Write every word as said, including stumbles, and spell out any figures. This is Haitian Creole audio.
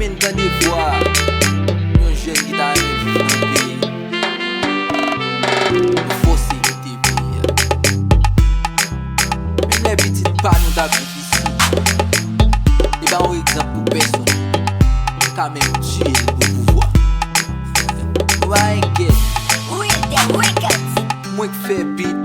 N tande vwa yon jèn ki ta renmen viv nan peyi. Nou fòse kite peyi a. Menm lè pitit pa nou t ap viv isit, li pa yon egzanp pou pèsonn. Nou ka menm tiye l pou pouvwa. Nou pa enkyèt. Mwen k fè bit.